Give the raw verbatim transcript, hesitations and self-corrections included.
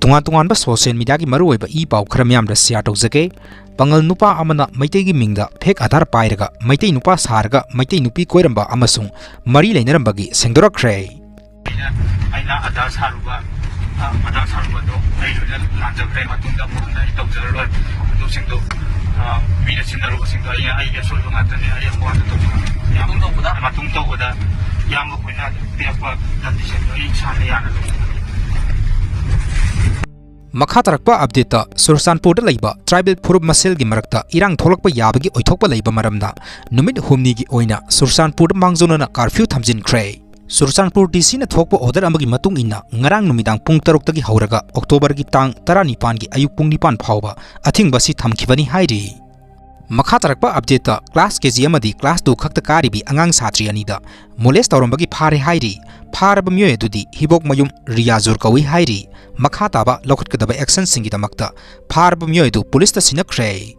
ꯇꯣꯉꯥꯟ ꯇꯣꯉꯥꯟꯕ social mediaꯒꯤ ꯃꯔꯨꯑꯣꯏꯕ ꯏ ꯄꯥꯎ ꯈꯔ ꯃꯤꯌꯥꯝꯗ share ꯇꯧꯖꯒꯦ꯫ ꯄꯥꯉꯜ ꯅꯨꯄꯥ ꯑꯃꯅ ꯃꯩꯇꯩꯒꯤ ꯃꯤꯡꯗ fake ꯑꯙꯥꯔ ꯄꯥꯏꯔꯒ ꯃꯩꯇꯩ ꯅꯨꯄꯥ ꯁꯥꯔꯒ ꯃꯩꯇꯩ ꯅꯨꯄꯤ ꯀꯣꯏꯔꯝꯕ ꯑꯃꯁꯨꯡ ꯃꯔꯤ ꯂꯩꯅꯔꯝꯕꯒꯤ ꯁꯦꯡꯗꯣꯔꯛꯈ꯭ꯔꯦ꯫ ꯑꯩꯅ, ꯑꯩꯅ ꯑꯙꯥꯔ ꯁꯥꯔꯨꯕ, ꯑ, ꯑꯙꯥꯔ ꯁꯥꯔꯨꯕꯗꯣ ꯑꯩ ꯂꯣꯏꯅ ꯂꯥꯟꯖꯈ꯭ꯔꯦ꯫ ꯃꯇꯨꯡꯗ ꯑꯃꯨꯛ ꯍꯟꯅ ꯑꯩ ꯇꯧꯖꯔꯔꯣꯏ꯫ ꯑꯗꯨꯁꯤꯡꯗꯣ, ꯑ, ꯃꯤꯅ ꯁꯤꯖꯤꯟꯅꯔꯨꯕꯁꯤꯡꯗꯣ ꯑꯩ, ꯑꯩꯒꯤ ꯑꯁꯣꯏꯕ ꯉꯥꯛꯇꯅꯦ꯫ ꯑꯩ ꯑꯃꯨꯛ ꯍꯟꯅ ꯇꯧꯖꯔꯔꯣꯏ꯫ ꯃꯇꯨꯡ ꯇꯧꯕꯗ? ꯃꯇꯨꯡ ꯇꯧꯕꯗ ꯏꯌꯥꯝꯕ ꯈꯣꯏꯅ ꯄꯤꯔꯛꯄ ꯂꯝꯕꯤꯁꯤꯡꯗꯣ ꯑꯩ ꯏꯁꯥꯅ ꯌꯥꯅ ꯂꯧꯖꯒꯅꯤ꯫ ꯃꯈꯥ ꯇꯥꯔꯛꯄ updateꯇ, ꯆꯨꯔꯆꯥꯟꯄꯨꯔꯗ ꯂꯩꯕ tribal ꯐꯨꯔꯨꯞ ꯃꯁꯦꯜꯒꯤ ꯃꯔꯛꯇ ꯏꯔꯥꯡ ꯊꯣꯛꯂꯛꯄ ꯌꯥꯕꯒꯤ ꯑꯣꯏꯊꯣꯛꯄ ꯂꯩꯕ ꯃꯔꯝꯅ ꯅꯨꯃꯤꯠ ꯍꯨꯝꯅꯤꯒꯤ ꯑꯣꯏꯅ ꯆꯨꯔꯆꯥꯟꯄꯨꯔꯗ ꯃꯥꯡꯖꯧꯅꯅ curfew ꯊꯝꯖꯤꯟꯈ꯭ꯔꯦ꯫ ꯆꯨꯔꯆꯥꯟꯄꯨꯔ DCꯅ ꯊꯣꯛꯄ order ꯑꯃꯒꯤ ꯃꯇꯨꯡ ꯏꯟꯅ ꯉꯔꯥꯡ ꯅꯨꯃꯤꯗꯥꯡ ꯄꯨꯡ ꯇꯔꯨꯛꯇꯒꯤ ꯍꯧꯔꯒ Octoberꯒꯤ ꯇꯥꯡ ꯇꯔꯥꯅꯤꯄꯥꯟꯒꯤ ꯑꯌꯨꯛ ꯄꯨꯡ ꯅꯤꯄꯥꯟ ꯐꯥꯎꯕ ꯑꯊꯤꯡꯕ ꯑꯁꯤ ꯊꯝꯈꯤꯕꯅꯤ ꯍꯥꯏꯔꯤ꯫ ꯃꯈꯥ ꯇꯥꯔꯛꯄ updateꯇ, class KG ꯑꯃꯗꯤ class two ꯈꯛꯇ ꯀꯥꯔꯤꯕꯤ ꯑꯉꯥꯡ ꯁꯥꯇ꯭ꯔꯤ ꯑꯅꯤꯗ molest ꯇꯧꯔꯝꯕꯒꯤ ꯐꯥꯔꯦ ꯍꯥꯏꯔꯤ꯫ ꯐꯥꯔꯕ ꯃꯤꯑꯣꯏ ꯑꯗꯨꯗꯤ ꯍꯤꯕꯣꯛꯃꯌꯨꯝ ꯔꯤꯌꯥꯖꯨꯔ ꯀꯧꯏ ꯍꯥꯏꯔꯤ꯫ ꯃꯈꯥ ꯇꯥꯕ ꯂꯧꯈꯠꯀꯗꯕ actionꯁꯤꯡꯒꯤꯗꯃꯛꯇ ꯐꯥꯔꯕ ꯃꯤꯑꯣꯏ ꯑꯗꯨ ꯄꯨꯂꯤꯁꯇ ꯁꯤꯟꯅꯈ꯭ꯔꯦ꯫